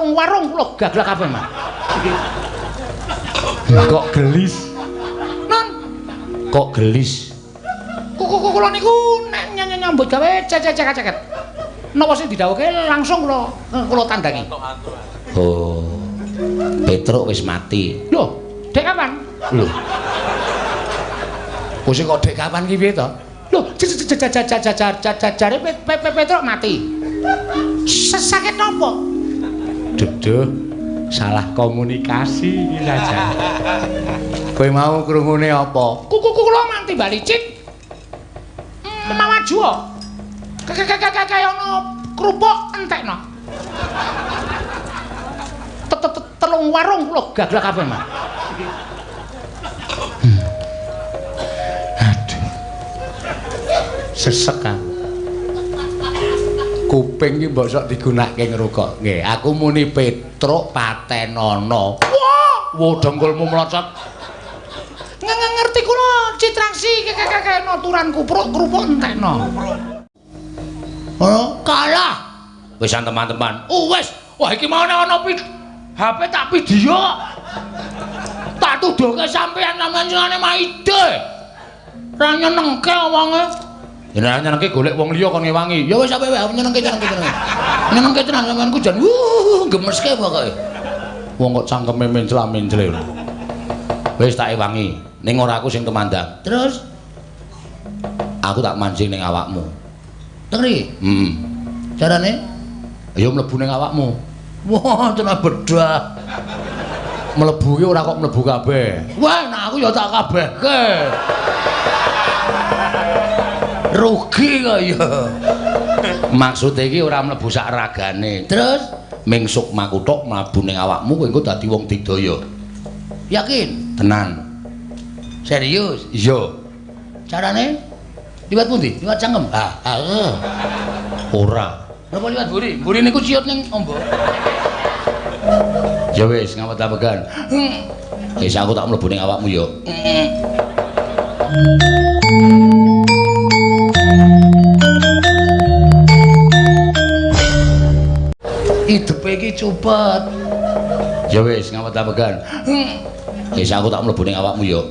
Telung warung kula gaglak kabeh, Mas. Kok gelis? Non. Kok gelis? Kuku kula niku nek nyambut gawe cecek-ceket. Napa sing didhawuhke langsung kula tandangi. Oh. Petruk wis mati. Lho, dek kapan? Lho. Kok sing kok dek kapan ki piye to? Lho, jare Petruk mati. Sakit napa? Duduh, salah komunikasi iki saja. Kowe mau krungune apa? Kuku kula manti balicik. Mawaju kok. Kaya ana kerupuk entekno. Telung warung kula gaglak kabeh, Mas. Aduh. Sesek aku. Kuping iki mbok sok digunakake ngrungok. Nggih, aku muni Petruk patenono. Wah, wo dengkulmu mlocot. Ngerti kula citraksi kaya turan kupruk kerupuk entekno. Oh, kalah. Wis teman-teman. Oh, wis. Wah, iki mau ana HP tak video. Tak tuduhke sampean sampean senengane maide. Ra nyenengke wonge. Ya nek nyenengke golek wong liya kon ngewangi. Ya wis sampe wae nyenengke nyenengke. Nyenengke tenan sampeanku jan gemeske pokoke. Wong kok cangkeme mencla-mencle. Wis tak ewangi. Ning ora aku sing tumandang. Terus aku tak mancing ning awakmu. Teri? Heeh. Carane? Ya mlebu ning awakmu. Wah, tenan bedah. Mlebu ki ora kok mlebu kabeh. Wah, nek aku ya tak kabehke. Rugi kok ya. Maksude iki ora mlebu sak ragane. Terus ming sukmaku tok mlebu ning awakmu kowe engko dadi wong digdaya. Yakin? Tenan. Serius? Iya. Carane? Liwat pundi? Liwat cangkem? Ah, ora. Napa liwat mburi? Mburi niku ciut ning ombo. Ya wis, ngawet-awegan. Wis aku tak mlebu ning awakmu ya. Hidupe iki cupet. Ya wis, ngawet-awegan. Wis aku tak mlebu ning awakmu ya.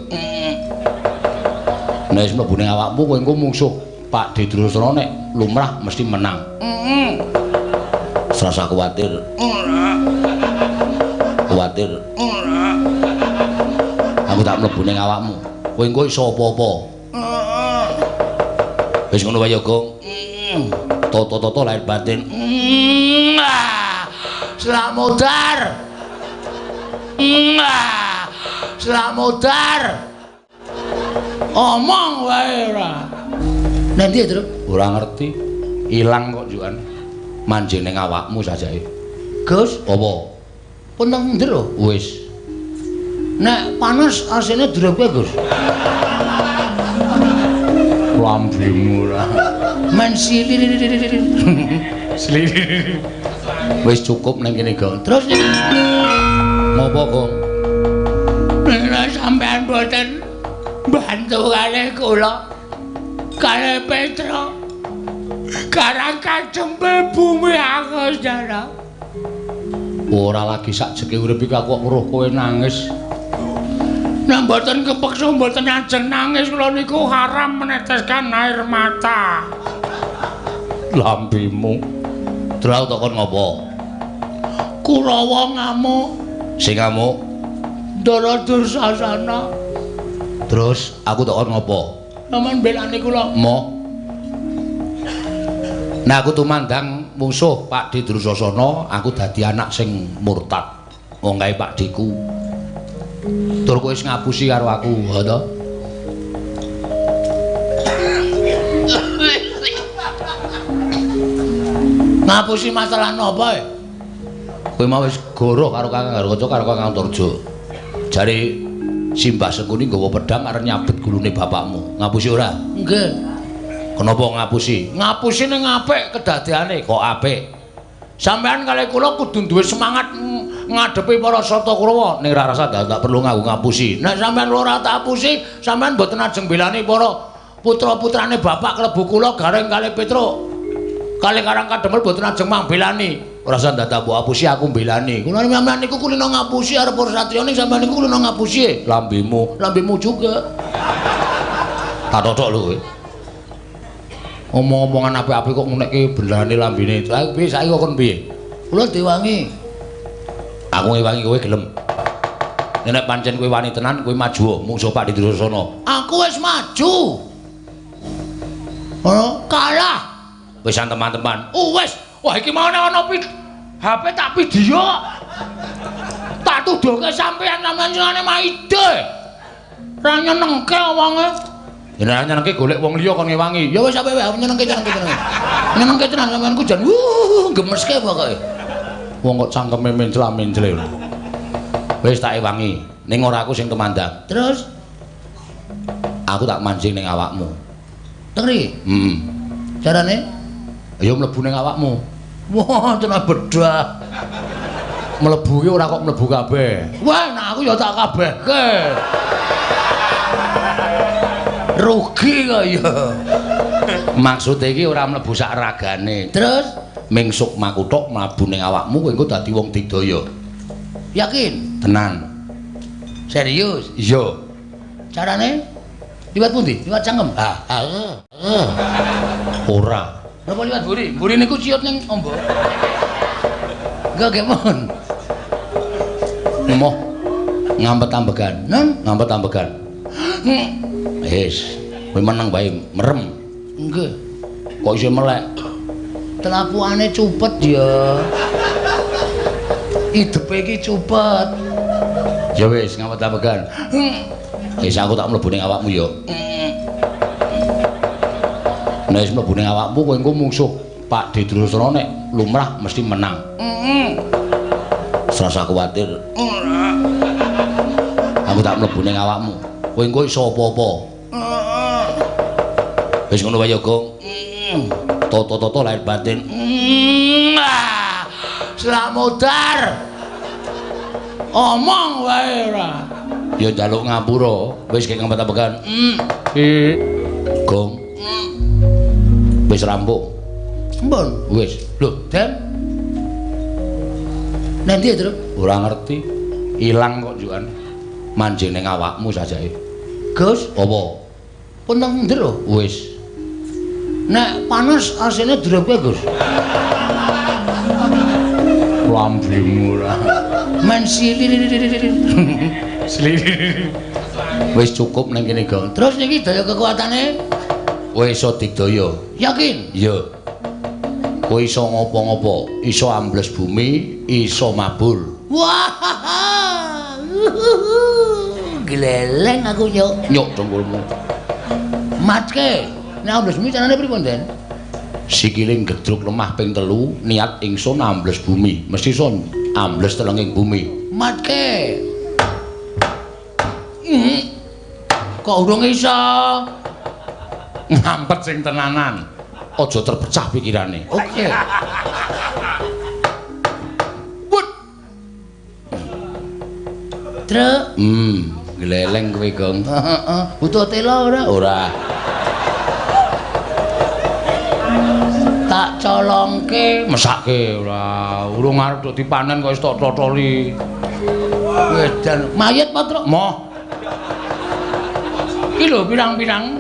Nek wis mlebu ning awakmu kowe engko mungsuh Pak Durasana nek lumrah mesti menang. Heeh. Serasa kuwatir. Ora. Kuwatir. Ora. Aku tak mlebu ning awakmu. Kowe engko iso apa-apa. Heeh. Wis ngono wae ya, Gong. Toto-toto lahir batin. Selamat. Selamat. Omong wae ora. Nanti ya, Truk? Ora ngerti. Ilang kok juan. Manjing ning awakmu sajake. Gus, apa? Pun nang njero? Wis. Nek panas asine direpke, Gus. Lambimu ora. Men sili. Sili. Wis cukup nang kene, Gong. Terus ngopo, Gong? Nek sampean boten bantu kalih kula kalih Petruk karang kadempel bumi aku saudara. Ora lagi sakjeke urip iki aku kok weruh kowe nangis. Nek mboten kepeksa mboten ajeng nangis kula niku haram meneteskan air mata. Lambimu. Terus aku takon ngopo? Kurawa ngamuk. Sing ngamuk? Ndara Dursasana. Terus aku takon ngopo? Sampeyan belani kula. Mo. Nah aku tumandang mungsuh Pak Durasana, aku dadi anak sing murtad. Wong kae Pak Diku. Tur kowe wis ngapusi karo aku, ha to? Ngapusi masalah napa e? Kowe mau wis goroh karo Kakang Garukaca karo Kakang Antarja. Jare Simbah Sengkuni nggawa pedhang arep nyabet gulune bapakmu. Ngapusi ora? Nggih. Kenapa ngapusi? Ngapusi ning apik kedadeane kok apik. Sampeyan kalih kula kudu duwe semangat ngadepi para Sata Kurawa. Ning ora rasa tak perlu nganggo ngapusi. Nek sampeyan ora tak apusi, sampeyan mboten ajeng belani para putra-putrane bapak klebu kula Gareng kalih Petruk. Kalih Karang Kadempel mboten ajeng mambelani. Ora usah dadak mbok apusi aku mbelani. Kula sampean niku kulino ngapusi arep ora satriya ning sampean niku kulino ngapusi. Lambemu, lambemu juga. Tak totok lho kowe. Omong-omongan apik-apik kok ngunekke belane lambene. Lha piye saiki kok kon piye? Kula diwangi. Aku ngewangi kowe gelem. Nek pancen kowe wani tenan kowe maju mungsuh Pak Durasana. Aku wis maju. Oh, kalah. Wis teman-teman. Oh wis. Wah iki mau ana HP tak video. Tak tuduhke sampean sampean senengane maide. Ora nyenengke wonge. Ya nek nyenengke golek wong liya kon ngewangi. Ya wis sampe wae nyenengke tenan. Nyenengke tenan sampean ku jan gemeske pokoke. Wong kok cangkeme mencla-mencle. Wis tak ewangi, ning ora aku sing tumandang. Terus aku tak mancing ning awakmu. Teng riki? Heeh. Carane? Ya mlebu ning awakmu. Wah, tenan bedah. Mlebu ki ora kok mlebu kabeh. Wah, nek aku ya tak kabehke. Rugi kok ya. Maksude iki ora mlebu sak ragane. Terus ming sukmaku tok mlebu ning awakmu kowe engko dadi wong digdaya. Yakin? Tenan. Serius? Iya. Carane? Liwat pundi? Liwat cangkem? Ah, ah. Ora. Napa liwat mburi? Mburi niku ciut ning ombo. Enggak gemon. Emoh ngampet ambegan. Nen, ngampet ambegan. Wis, kowe meneng wae merem. Nggih. Kok isih melek? Telapukane cupet ya. Idepe iki cupet. Ya wis, ngampet ambegan. Wis aku tak mlebu ning awakmu ya. Nek wis mlebu ning awakmu kowe engko mungsuh Pak Durasana nek lumrah mesti menang. Heeh. Serasa kuwatir. Ora. Aku tak mlebu ning awakmu. Kowe engko iso apa-apa. Heeh. Wis ngono wae ya, Gong. Toto-toto lahir batin. Slamodar. Omong wae ora. Ya njaluk ngapura, wis kek ngempet-ambegan. Gong. Wis rampung. Sampun. Wis. Lho, Den. Nanti ya, Truk? Ora ngerti. Ilang kok njukan. Manjing ning awakmu sajake. Gus, apa? Pun teng njero. Wis. Nek panas asine direpke, Gus. Lambemu ora. Men sili. Wis cukup ning kene, Gong. Terus niki daya kekuatane? Kowe iso digdaya. Yakin? Iya. Kowe iso ngopo-ngopo, iso ambles bumi, iso mabur. Wah. Gleleng aku nyuk. Nyuk dengkulmu. Matke. Nek ambles bumi carane pripun, Den? Sikile gedruk lemah ping 3, niat ingsun ambles bumi. Mesti iso ambles telenging bumi. Matke. Kok urung iso? Ngampet sing tenanan. Aja terpecah pikirane. Oke. Wut. Truk. Gleleng kowe, Gong. Heeh. Butuh tela ora? Ora. Tak colongke, mesake ora. Urung arep tok dipanen kok wis tok totoli. Wedan mayit apa, Truk? Moh. Iki lho pirang-pirang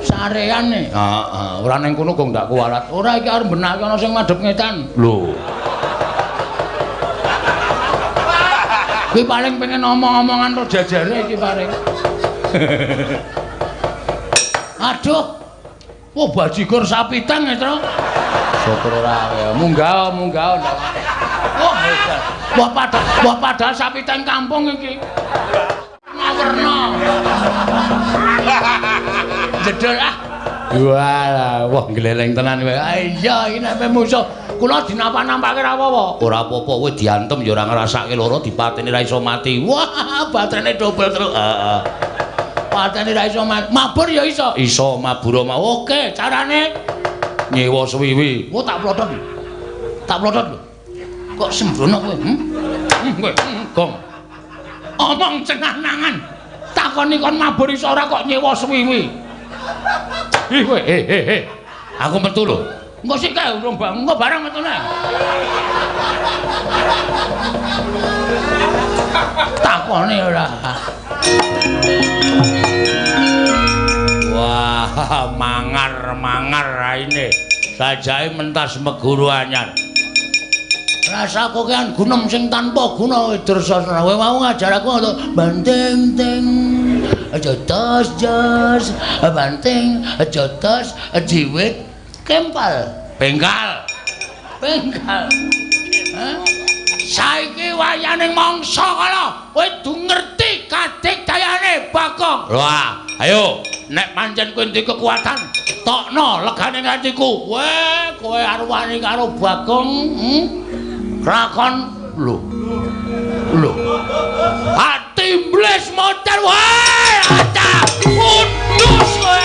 sareane. Heeh, ora ning kono kok ndak kuwalat. Ora iki arep benake ana sing madhep ngetan. Lho. Kuwi paling pengen omong-omongan ro jajare iki paling. Aduh. Wah, bajigur sapi tang ya, Truk. Syukur ora ya. Munggah, munggah. Wah, hebat. Wah, padahal sapi tang kampung iki. Werna. Jedul ah. Walah, wah gleleng tenan kowe. Iya, iki nek musuh kula dinapa-nampake ra apa-apa. Ora apa-apa, kowe diantem ya ora ngrasake lara, dipateni ra iso mati. Wah, baterene dobel terus. Heeh. Pateni ra iso mati. Mabur ya iso. Iso mabur mau. Oke, carane nyewa suwiwi. Wah, tak plotot. Tak plotot lho. Kok sembrono kowe? Kowe, Gong. Omong cenah-nangan. Takoni kon mabur iso ora kok nyewa suwiwi. Ih kowe, Aku metu lho. Engko sik kae urung engko bareng metune. Takone ora. Wah, mangar-mangar raine. Sajae mentas meguru anyar. Rasa kokean gunem sing tanpa guna Dursasana. Kowe mau ngajar aku banting ting aja tos jos banting aja tos jiwit kempal bengkal bengkal. Saiki wayane mangsa kala kowe du ngerti kadigdayane Bagong. Wah, ayo nek pancen kowe duwe kekuatan tokno legane atiku. Kowe kowe arep wani karo Bagong. Rakon lho. Lho. Ati mbles modal wae. Ata kudus kowe.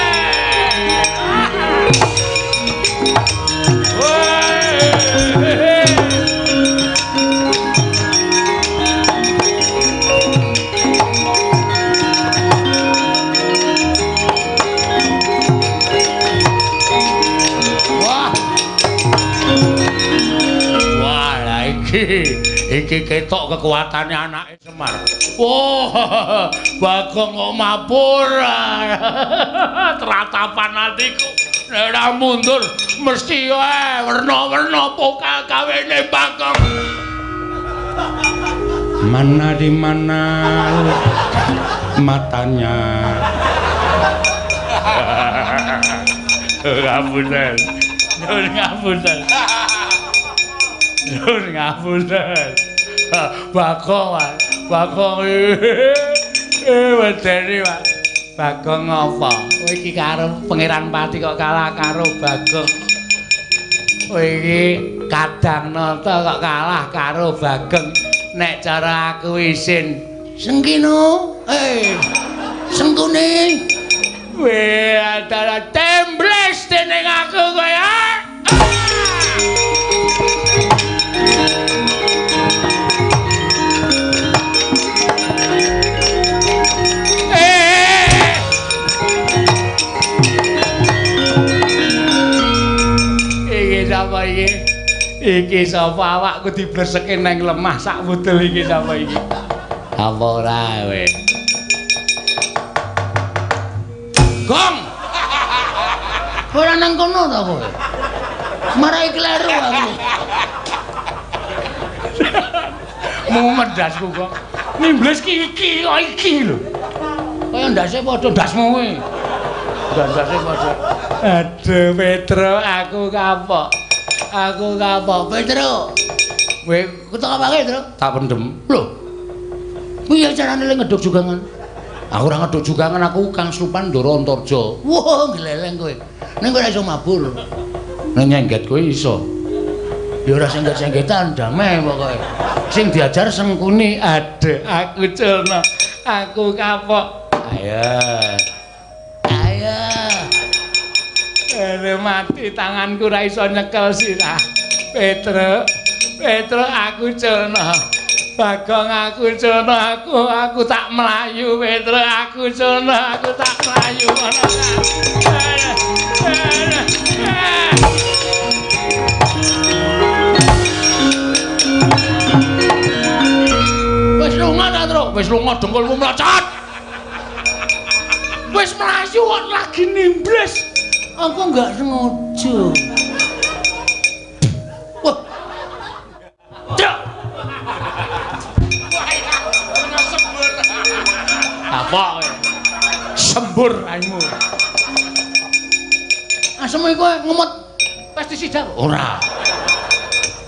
Iki ketok kekuatane anake Semar. Wah, Bagong kok mabur. Tratapan atiku nek ora mundur mesti wae werna-werna pokal kawene Bagong. Mana di mana matanya. Ngapunten. Nyuwun ngapunten. Nyuwun ngapunten. Bagong, Bagong. Wedeni, Pak. Bagong apa? Kowe iki karo Pangeran Pati kok kalah karo Bagong. Kowe iki Kadang Nata kok kalah karo Bagong. Nek cara aku isin. Sengkino, Sengkune. Weh, antara tembles dening aku kowe. Sapa iki? Iki sapa awakku diblerseke nang lemah sak wudel iki sapa iki? Apa ora kowe? Gong. Ora nang kono ta kowe? Marai kleru aku. Mumet ndasku kok. Nimbles ki iki kok iki lho. Kaya ndase padha ndasmu kowe. Ndase padha. Aduh Petro, aku kapok. Aku kapok Petro. Kowe ketok apake, Tru? Tak pendem. Lho. Piye carane le ngeduk jugangan? Aku ora ngeduk jugangan, aku Kang Slupan Ndara Antarja. Wah, gleleng kowe. Ning kowe ora iso mabur. Nek nyengget kowe iso. Ya ora sengget-senggetan, damai pokoke. Sing diajar Sengkuni. Aduh, aku culna. Aku kapok. Ayo. Ayo. Aduh, mati tanganku ora iso nyekel sirah. Petro, Petro aku culna. Bagong aku culna, aku tak mlayu Petro, aku culna, aku tak mlayu. Wis lunga ta, Tru? Wis lunga dengkulmu mlocot. Wis mlayu kok lagi nimbles. Aku enggak sengaja. Wah. Cuk. Apa kowe? Sembur raimu. Asem iku ngemut pestisida ora.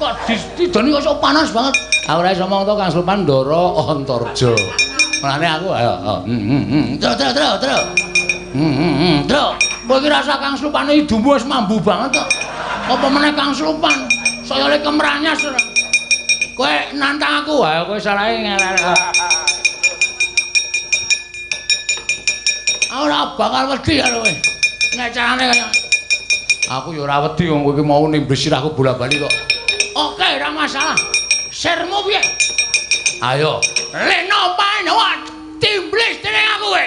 Kok didoni kok sok panas banget. Aku ora iso omong to Kang Slupan Ndara Antarja. Mulane aku ayo. Tru tru tru tru. Tru. Kowe iki rasa Kang Slupane idumu wis mambu banget kok. Apa meneh Kang Slupan? Saya le kemranyas ora. Kowe nantang aku, ayo kowe salahe ngelek. Aku ora bakal wedi karo kowe. Nek carane kaya aku ya ora wedi wong kowe iki mau nimbes sirahku bola-bali kok. Oke, ora masalah. Sirmu piye? Ayo, leno panawat timblis dening aku kowe.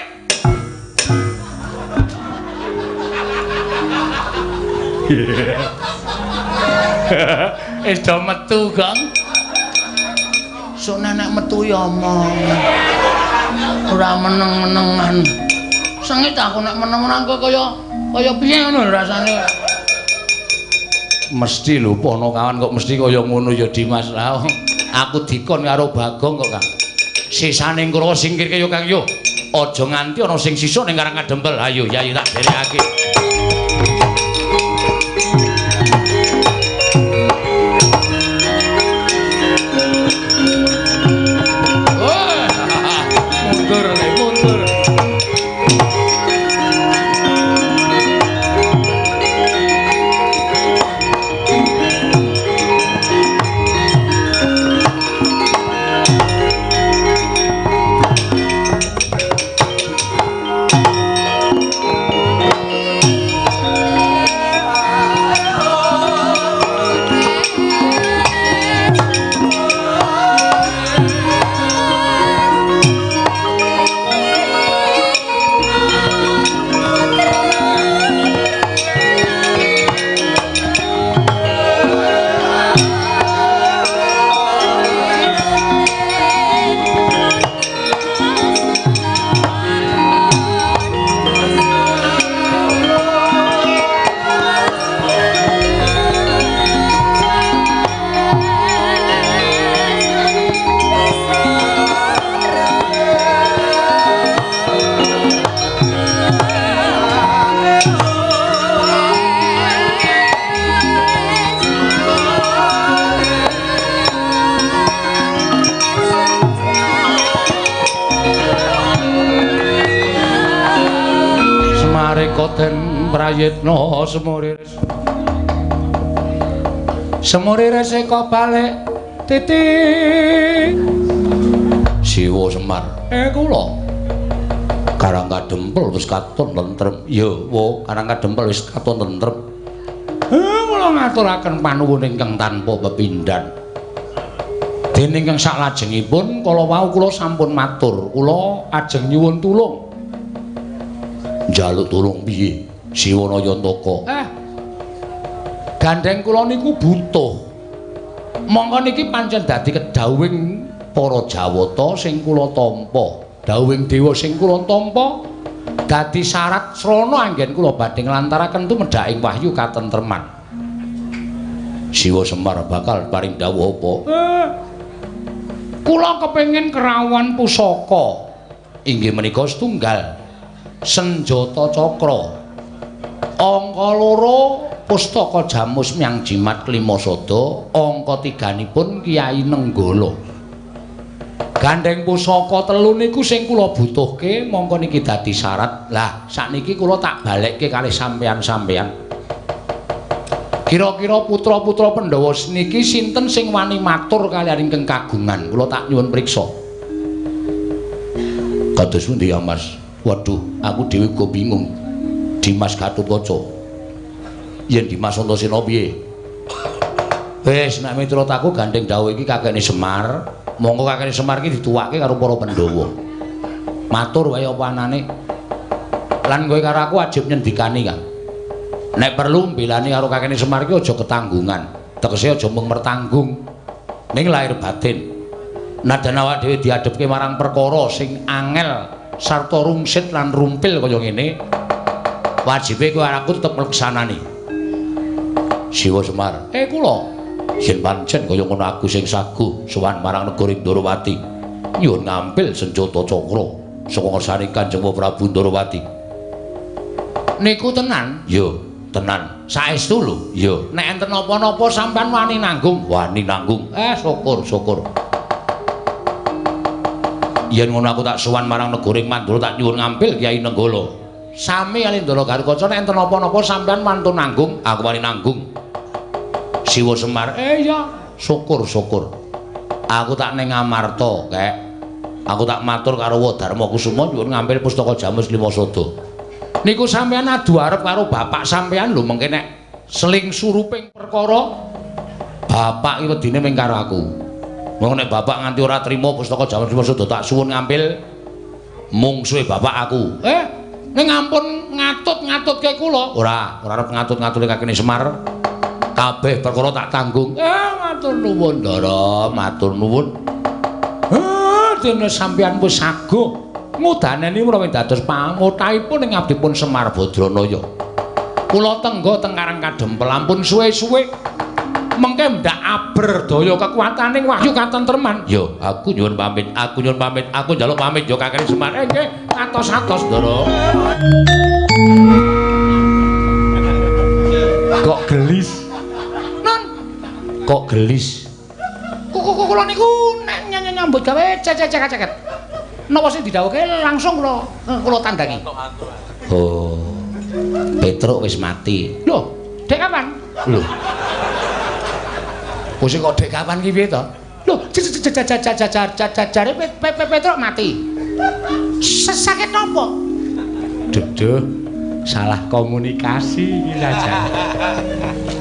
Wis do metu, Gong. Sok nek metu ya omong. Ora meneng-menengan. Sengit aku nek meneng-meneng kok kaya piye ngono rasane. Mesti lho Ponokawan kok mesti kaya ngono ya Dimas. Lah aku dikon karo Bagong kok, Kang. Sisane Kurawa singkirke yo Kang yo. Aja nganti ana sing sisa ning Karang Kadempel. Ayo Yayi tak derekake. Mundur le, mundur. Den prayitna semuriris semuriris eka balik titik Siwa Semar. Kula Karang Kadempel wis katon tentrem. Ya wo Karang Kadempel wis katon tentrem. Kula ngaturaken panuwun ingkang tanpa pepindhan. Dene ingkang saklajengipun kala wau kula sampun matur, kula ajeng nyuwun tulung. Njaluk tulung piye Siwa Nayantaka? Gandeng kula niku butuh. Mongko niki pancen dadi kedhawuhing para Jawata sing kula tampa. Dawuhing dewa sing kula tampa dadi syarat srana anggen kula badhe nglantaraken tumedhaking wahyu katentreman. Siwa Semar bakal paring dawuh apa? Kula kepengin kerawuhan pusaka. Inggih menika setunggal senjata cakra, angka loro pustaka jamus miang jimat klima sada, angka tiganipun Kyai Nenggala. Gandeng pusaka telu niku sing kula butuhke, mongko niki dadi syarat. Lah sakniki kula tak balekke kalih sampeyan-sampeyan. Kira-kira putra-putra Pandhawa niki sinten sing wani matur kaliyan ingkang kagungan? Kula tak nyuwun priksa. Kados pundi ya Mas? Waduh, aku dhewe uga bingung. Dimas Gatotkaca. Yen Dimas Antasena piye? Wis nek miturut aku gandeng dawuh iki kakekne Semar, monggo kakekne Semar iki dituwake karo para Pandhawa. Matur wae apa anane. Lan kowe karo aku wajib nyendikani, Kang. Nek perlu mbelani karo kakekne Semar iki aja ketanggungan. Tegese aja mung mertanggung. Ning lahir batin. Nadan awak dhewe diadhepke marang perkara sing angel sarta rungsit lan rumpil kaya ngene, wajibe kowe aku tetep ngleksanani. Siwa Semar, kula yen pancen kaya ngono aku sing saguh sowan marang negara Ndorowati nyuwun ngampil senjata cakra saka ngersane Kanjeng Prabu Ndorowati. Niku tenan? Ya, tenan. Saestu lho? Ya. Nek enten napa-napa sampean wani nanggung? Wani nanggung. Syukur, syukur. Yen ngono aku tak sowan marang negara Mandura tak nyuwun ngampil Kyai Nenggala. Sami kali Ndara Gatotkaca nek enten napa-napa sampean wantun nanggung, aku wani nanggung. Siwa Semar, iya, syukur syukur. Aku tak ning Amarta, Kek. Aku tak matur karo Darma Kusuma nyuwun ngampil pustaka Jamus Lima Sada. Niku sampean adu arep karo bapak sampean lho mengke nek seling suruping perkara bapak iki wedine ming karo aku. Wong nek bapak nganti ora trima pustaka Jamus Lima Sada tak suwun ngampil mungsuhe bapak aku. Ning ampun ngatut-ngatutke kula. Ora, ora arep ngatut-ngatutke kakene Semar. Kabeh perkara tak tanggung. Matur nuwun, Ndara, matur nuwun. Dene sampeyan wis saguh ngudaneni menawi dados pangotahipun ing abdipun Semar Badranaya. Kula tengga teng Karang Kadempel ampun suwe-suwe. Mengke ndak aberdaya kekuataning wahyu katentreman. Yo, aku nyuwun pamit, aku nyuwun pamit, aku njaluk pamit yo Kakang Semar. Nggih, atos-atos, Ndara. Kok gelis? Non. Kok gelis? Kula niku nek nyambut gawe cecek-ceket. Napa sing didhawuhke langsung kula tandangi. Oh. Petruk wis mati. Lho, dek kapan? Lho. Wis kok dek kapan ki piye to? Lho, jare Petruk mati. Sakit napa? Duduh, salah komunikasi iki saja.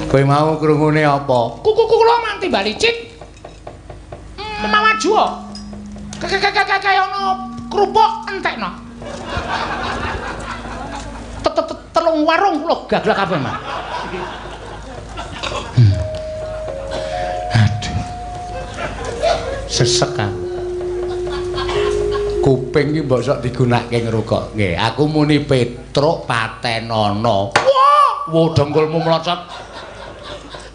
Kowe mau krungune apa? Kuku kula manti balicik. Mawaju. Kaya ana kerupuk entekno. Telung warung kula gaglak kabeh, Mas. Aduh. Sesek aku. Kuping iki mbok sok digunakake ngrungokke. Aku muni Petruk patenono. Wah, wo dengkulmu mlocot.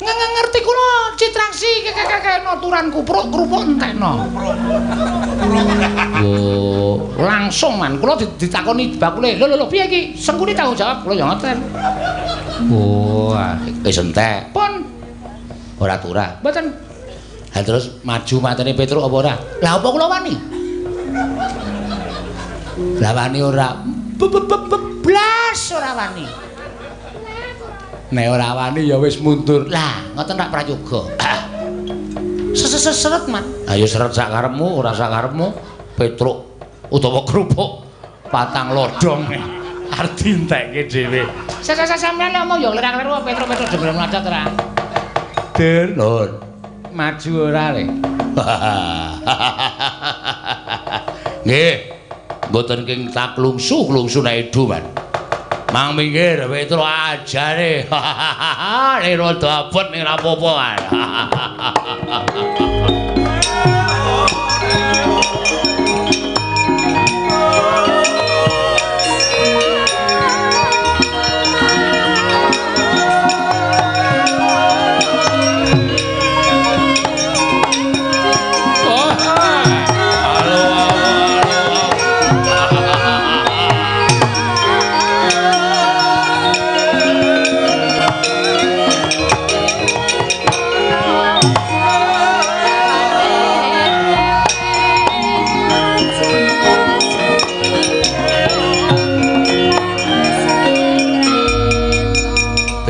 Ngerti kula citraksi kekekekno turan kupruk kerupuk entekno. Wo, langsung man kula ditakoni bakule. Lho lho piye iki? Sengkuni tanggung jawab kula ya ngoten. Oh, wis entek. Pun ora turah. Mboten. Ha terus maju matene Petruk apa ora? Lah apa kula wani? Lah wani ora? Blas ora wani. Nek ora wani ya wis mundur. Lah, ngoten rak prayoga. Seret man. Ayo seret sak karepmu, ora sak karepmu. Petruk utawa kerupuk patang lodhong arep dientekke dhewe. Sampeyan ngomong ya kleru-kleru Petruk-Petruk dhewe mlacat ora. Delon. Maju ora le. Nggih. Mboten king taklungsu-klungsu nek edu, Man. Mang minggir Petruk ajare. Nek rada abot ning ra apa-apa, Man.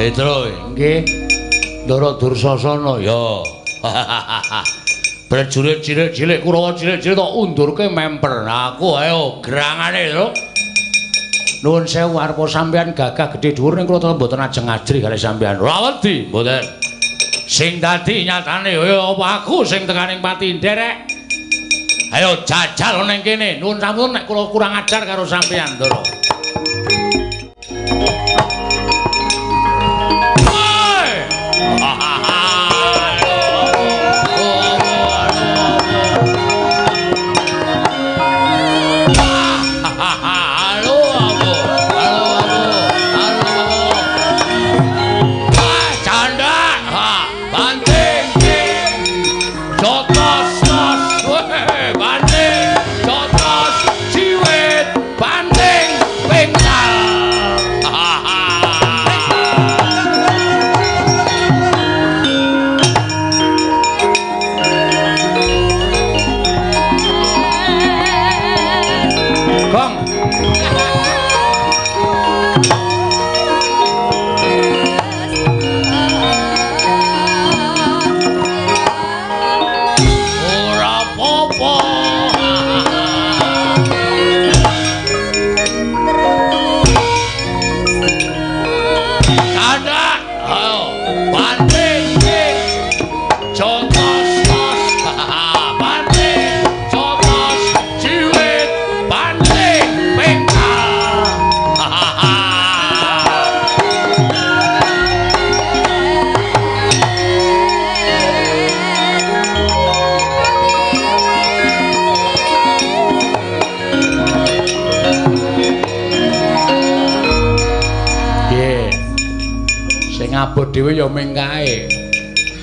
Petro nggih Ndara Dursasana ya. Prajurit cilik-cilik Kurawa cilik-cilik tok undurke memper. Aku ayo gerangane lho. Nuwun sewu arpa sampeyan gagah gedhe dhuwur ning kula mboten ajeng ajri kalih sampeyan. Ora wedi mboten. Sing dadi nyatane ya apa aku sing tekaning pati nderek. Ayo jajal ning kene. Nuwun sampun nek kula kurang ajar karo sampeyan, Ndara. Abot dhewe ya ming kae.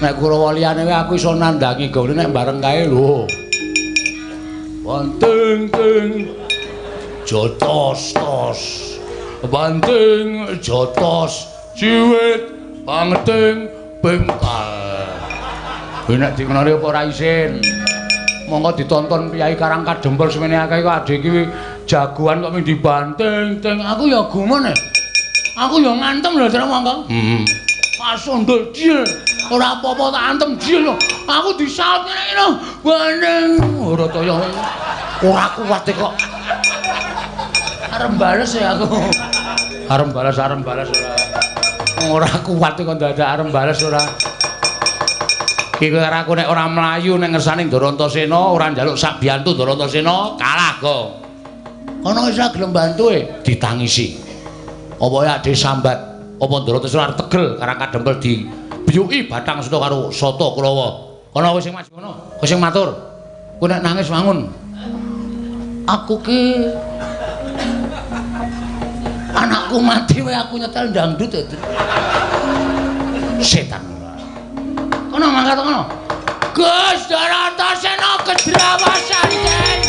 Nek Kurawa liyane wae aku iso nandangi gone nek bareng kae lho. Banting ting jotos tos. Banting jotos ciwit bangeting bengkal. Kowe nek dikenali apa ora isin? Monggo ditonton piyai Karang Kadempel semene akeh kok adhe iki jagoan kok ming dibanting ting. Aku ya gumun e. Aku ya ngantem lho terus monggo. Heeh. Pasundul jil. Ora apa-apa tak antem jil lho. Aku disaut ngene iki lho. Banting. Ora kaya ora kuat e kok. Arep bales ya aku. Arep bales ora. Ora kuat kok dadak arep bales ora. Iki karo aku nek ora mlayu ning ngersane Ndarantasena, ora njaluk sak biyantu Ndarantasena, kalah kok. Kono wis ora gelem bantu e, ditangisi. Apa ya ade sambat, apa Ndarantasena arep tegel Karang Kadempel dibiyuki Bathang Seta karo Sata Kurawa. Kono wis sing maju kono, kowe sing matur. Kowe nek nangis wangun. Aku ki anakku mati wae aku nyetel dangdut e. Setan. Kono mangkat kono. Gus Ndarantasena kedrawasan den.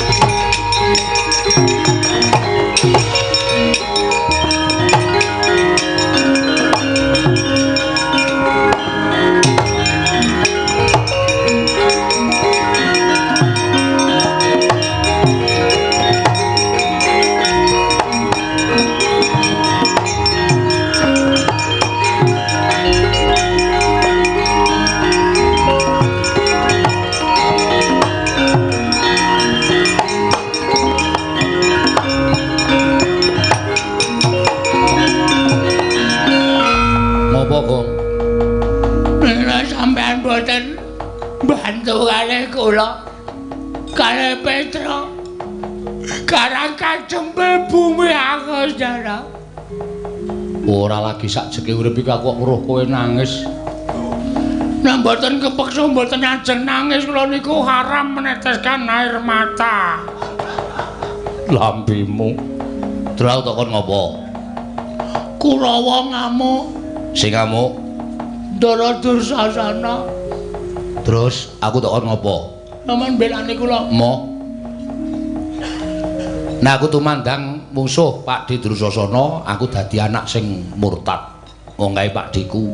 Bantu kalih kula kalih Petro Karang Kadempel bumi aku saudara. Ora lagi sakjeke urip iki aku kok weruh kowe nangis. Nek mboten kepeksa mboten ajeng nangis kula niku haram meneteskan air mata. Lambimu. Terus tak kon ngopo? Kurawa ngamuk. Sing ngamuk Ndara Dursasana. Terus aku tak kon ngopo? Sampeyan belani kula. Moh. Nah aku tumandang mungsuh Pakdhe Dursasana, aku dadi anak sing murtad. Wong kae Pakdheku.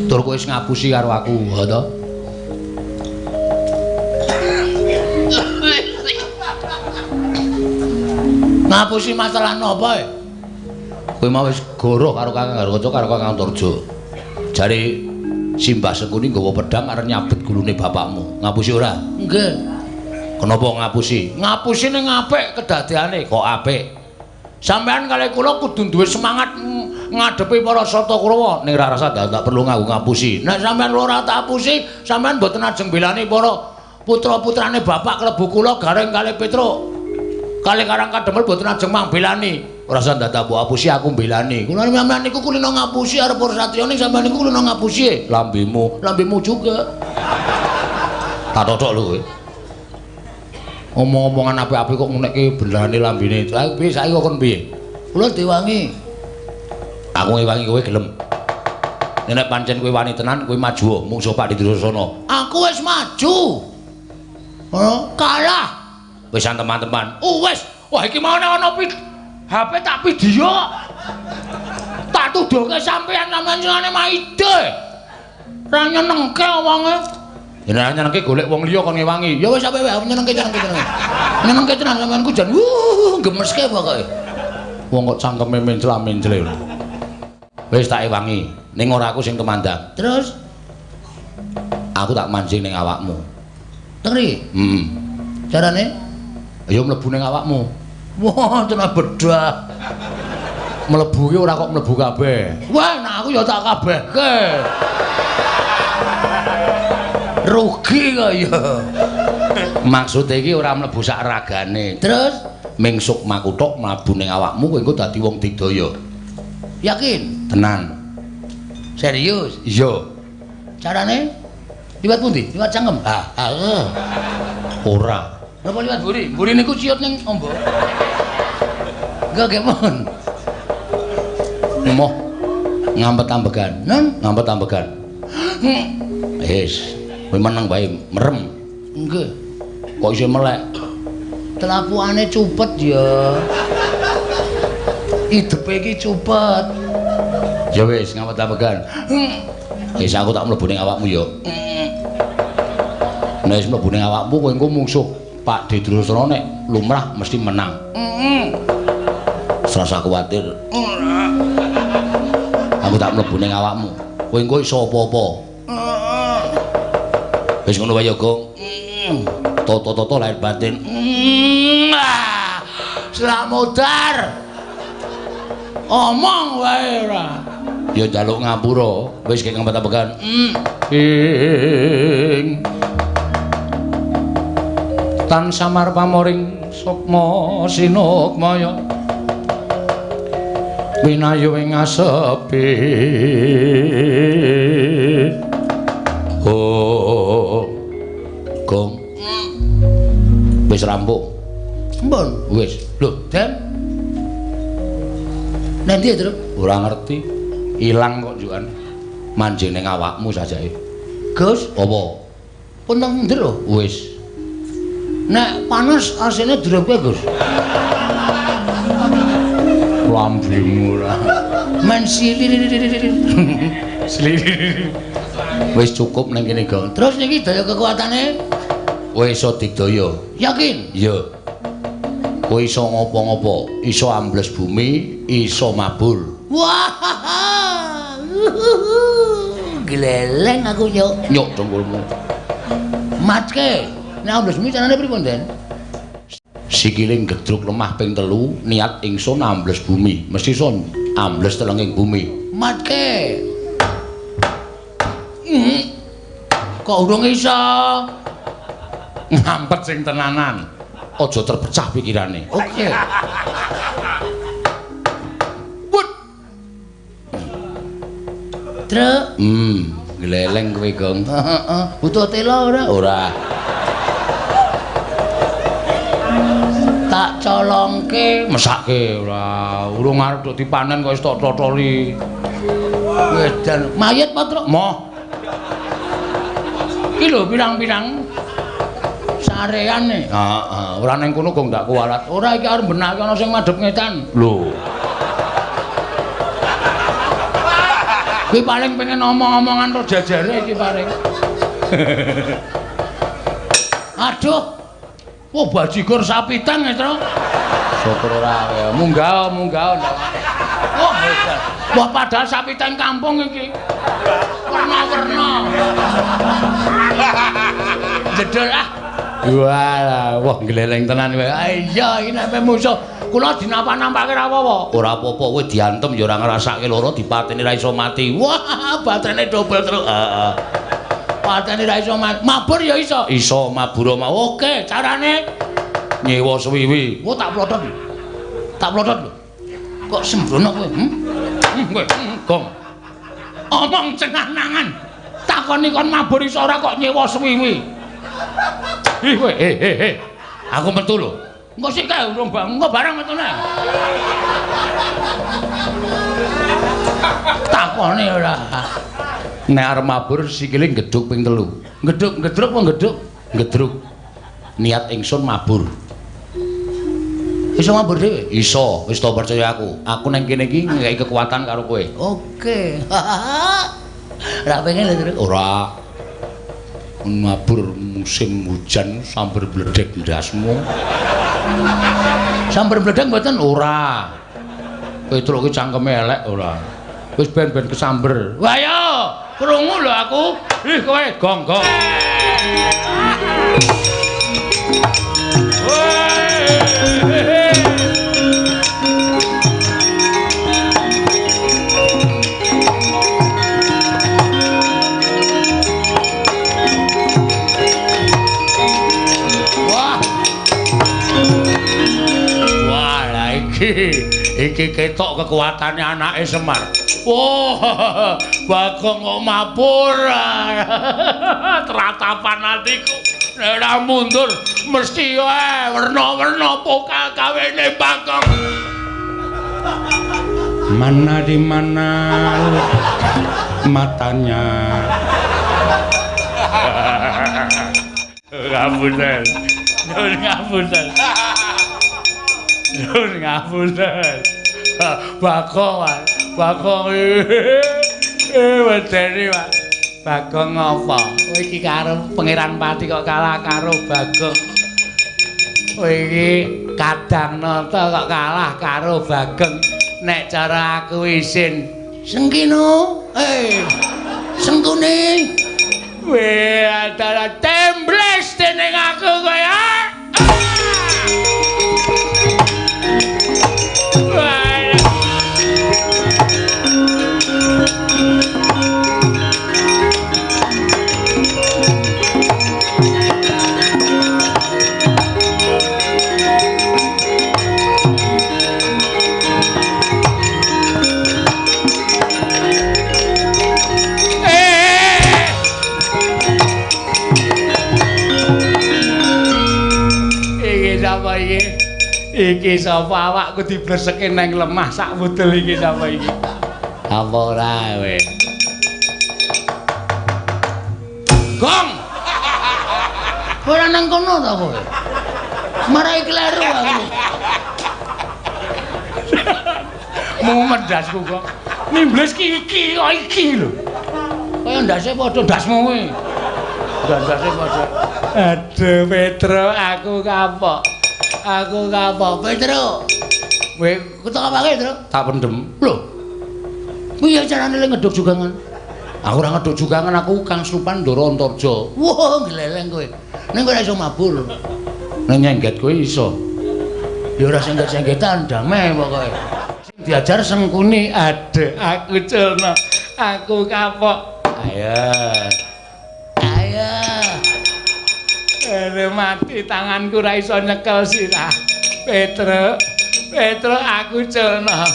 Tur kowe wis ngapusi karo aku, ha to? Ngapusi masalah napa e? Kowe mau wis goroh karo Kakang Garukaca karo Kakang Antarja. Jare Simbah Sengkuni nggawa pedhang arep nyabet gulune bapakmu. Ngapusi ora? Nggih. Kenapa ngapusi? Ngapusi ning apik kedadeane kok apik. Sampeyan kalih kula kudu duwe semangat ngadepi para Sata Kurawa ning ora rasa tak perlu nganggo ngapusi. Nek sampeyan ora tak apusi, sampeyan mboten ajeng belani para putra-putrane bapak klebu kula Gareng kalih Petruk. Kalih Karang Kadempel mboten ajeng mangbelani. Ora usah dadak mbok apusi aku mbelani. Kula sampeyan niku kulino ngapusi arep para satriya ning sampeyan niku kulino ngapusi. Lambemu, lambemu juga. Tak totok lho kowe. Omong-omongan apik-apik kok ngunekke belane lambene. Lah piye saiki kok kon piye? Kula diwangi. Aku ngewangi kowe gelem. Nek pancen kowe wani tenan kowe maju mungsuh Pakdhe Dursasana. Aku wis maju. Oh, kalah. Wis teman-teman. Oh wis. Wah iki mau nek ana HP tak video. Tak tuduhke sampeyan sampeyan senengane maide. Ra nyenengke wonge. Yen nyenengke golek wong liya kon ngewangi. Ya wis apik wae aku nyenengke tenan. Nyenengke tenan sampeyan ku jan gemeske pokoke. Wong kok cangkeme mencla-mencle. Wis tak ewangi, ning ora aku sing tumandang. Terus aku tak mancing ning awakmu. Teri? Heeh. Carane? Ya mlebu ning awakmu. Wah, tenan bedah. Mlebu ki ora kok mlebu kabeh. Wah, nek aku ya tak kabehke. Rugi kok ya. Maksude iki ora mlebu sak ragane. Terus ming sukmaku tok mlebu ning awakmu kowe engko dadi wong digdaya. Yakin? Tenan. Serius? Iya. Carane? Liwat pundi? Liwat cangkem? Ha, ha. Ora. Napa liwat mburi? Mburi niku ciut ning ombo. Enggak gemon. Moh. Ngampet ambegan. Nen, ngampet ambegan. Wis, kowe meneng wae, merem. Nggih. Kok isih melek? Telapuane cupet ya. Idepe iki cupet. Ya wis, ngampet ambegan. Wis aku tak mlebu ning awakmu ya. Nek wis mlebu ning awakmu kowe engko mungsuh Pak Durasana nek lumrah mesti menang. Serasa kuwatir. Aku tak mlebu ning awakmu. Kowe engko iso apa-apa. Wis ngono wae ya, Gong. Toto-toto lahir batin. Slamodar. Omong wae ora. Ya njaluk ngapura, wis kek ngempet-empetan. Ing tan samar pamoring sukma sinukmaya winayu ing asepi. Oh, Gong. Wis rampung. Mbon, wis. Lho, Den. Nanti ya, Truk? Ora ngerti. Ilang kok njukan. Manjing ning awakmu sajake. Gus, apa? Pun nang ndi lho? Wis. Nek panas asine drepke, Gus. Lambimu ora. Men sili. Wis cukup ning kene, Gong. Terus niki daya kekuatane? Wis iso digdaya. Yakin? Iya. Kowe iso ngopo-ngopo, iso ambles bumi, iso mabur. Wah. Gleleng aku nyuk. Nyuk dengkulmu. Matke. Nek ambles bumi carane pripun, Den? Sikile gedruk lemah ping 3, niat ingsun ambles bumi. Mesti iso ambles telenging bumi. Matke. Kok urung iso? Ngampet sing tenanan. Aja terpecah pikirane. Oke. Wut. Truk. Gleleng kowe, Gong. Heeh. Butuh tela ora? Ora. Tak colongke, mesake ora. Urung arep tok dipanen kok wis tok totoli. Wedan mayit apa, Truk? Moh. Iki lho pirang-pirang sareane. Heeh, ora ning kono Gong ndak kuwalat. Ora iki arep benake ana sing madhep ngetan. Lho. Kuwi paling pengen omong-omongan ro jajare iki paling. Aduh. Oh, bajigur sapitan ya, Truk. Syukur ora ya. Munggah, munggah. Wah, hebat. Wah, padahal sapitan kampung iki. Werna-werna. Jedul ah. Wah, wah gleleng tenan kowe. Iya, iki nek musuh kula dinapa-nampake ora apa-apa. Ora apa-apa, kowe diantem ya ora ngrasake lara, dipateni ra iso mati. Wah, baterene dobel terus. Heeh. Pateni ra iso mati. Mabur ya iso. Iso mabur mau. Oke, carane nyewa suwiwi. Wah, tak plotot. Tak plotot lho. Kok sembrono kowe? Kowe, Gong. Omong cenah-nangan. Takoni kon mabur iso ora kok nyewa suwiwi. Ih kowe, he. Aku metu lho. Engko sik kae urung engko barang metune. Takoni ora. Nek arep mabur sikile gedhuk ping 3. Gedhuk, gedruk apa gedhuk? Gedruk. Niat ingsun mabur. Iso mabur dhewe? Iso, wis to percaya aku. Aku nang kene iki nggawe kekuatan karo kowe. Oke. Ora pengen lho, Truk. Ora. Mabur musim hujan sambar bledek ndasmu. Sambar bledek mboten? Ora. Petruk ki cangkeme elek ora. Wis ben-ben kesamber. Wah yo, krungu lho aku. Ih kowe gong-gong. Wah. Wah, lah iki iki ketok kekuatane anake Semar. Wah, Bagong kok mabur. Tratapan atiku. Nek ora mundur mesti wae werna-werna pokal kawene Bagong. Mana di mana matanya. Ngapunten. Nyuwun ngapunten. Nyuwun ngapunten. Bagong, Mas. Bagong. Wedeni, Pak. Bagong ngapa? Kowe iki karo Pangeran Pati kok kalah karo Bagong. Kowe iki Kadang Nata kok kalah karo Bagong. Nek cara aku isin Sengkino, Sengkuni. Weh, adalah tembles dening aku kowe. Iki sapa awakku dibleseke nang lemah sak wudel iki sapa iki? Apa ora kowe? Gong. Ora nang kono ta kowe? Marai kleru aku. Mumet ndasku kok. Nimbles ki iki kok iki lho. Kaya ndase padha ndasmu kowe. Ndase padha. Aduh Petro, aku kapok. Aku kapok, Petro. Kowe ketok apake, Petro? Tak pendem. Lho. Piye carane le ngeduk jugangan? Aku ora ngeduk jugangan, aku Kang Slupan Ndara Antarja. Wah, gleleng kowe. Ning kowe ora iso mabur. Ning nyengget kowe iso. Ya ora sengget-senggetan, damai pokoke. Sing diajar Sengkuni, adek aku culna. Aku kapok. Ayo. Ayo. Aduh mati tanganku ora iso nyekel sirah. Petro, Petro aku culna.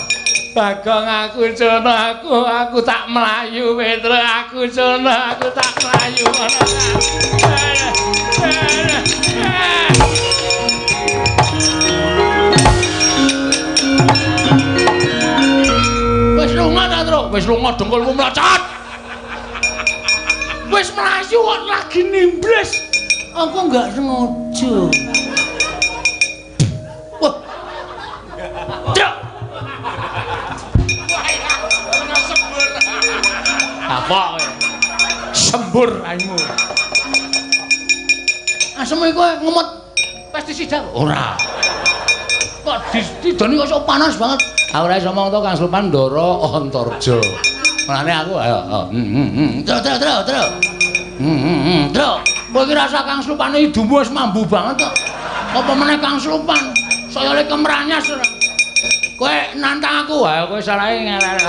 Bagong aku culna, aku tak mlayu Petro, aku culna, aku tak mlayu. Wis lunga ta, Tru? Wis lunga dengkulmu mlocot. Wis mlayu kok lagi nimbles. Aku enggak sengaja. Wah. Cuk. Apa kowe? Sembur raimu. Asem iku ngemot pestisida ora. Kok didoni kok iso panas banget. Aku ora iso omong to Kang Slupan Ndara Antarja. Mulane aku ayo. Tru tru tru tru. Tru. Kowe iki rasa Kang Slupane idumu wis mambu banget kok. Apa meneh Kang Slupan? Saya le kemranyas ora. Kowe nantang aku, ayo kowe salahe ngelek.